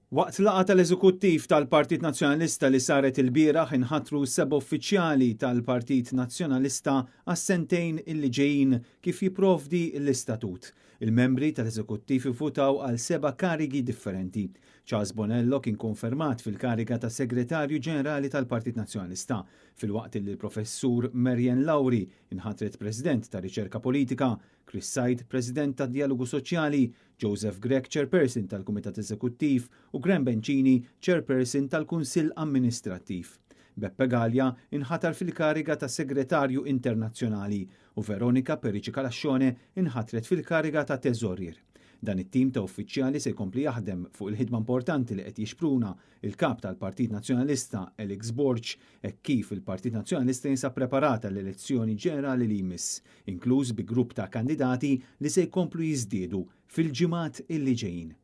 Waqt laqgħa tal-Eżekuttiv tal-Partit Nazzjonalista li saret ilbieraħ inħatru seba' uffiċjali tal-Partit Nazzjonalista għas-sentejn illi ġejjin kif jipprovdi l-istatut. Il-membri tal-Eżekuttiv ivvutaw għal seba' karigi differenti. Charles Bonello kien konfermat fil-kariga ta' Segretarju Ġenerali tal-Partit Nazzjonalista, filwaqt li l-Professur Marianne Lauri inħatret President ta' Riċerka Politika, Chris Said President tad-Djalogu Soċjali, Joseph Grech Chairperson tal-Kumitat Eżekuttiv u Graham Bencini Chairperson tal-Kunsill Amministrattiv. Beppe Galea inħatar fil-kariga ta' Segretarju Internazzjonali u Veronica Perici Calascione inħatret fil-kariga ta' Teżorier. Dan it-tim ta' uffiċjali se jkompli jaħdem fuq il-ħidma importanti li qed jixpruna il-Kap tal-Partit Nazzjonalista Alex Borg hekk kif il-Partit Nazzjonalista jinsab preparat għall-elezzjoni ġenerali li jmiss, inkluż bi grupp ta' kandidati li se jkomplu jiżdiedu fil-ġimgħat illi ġejjin.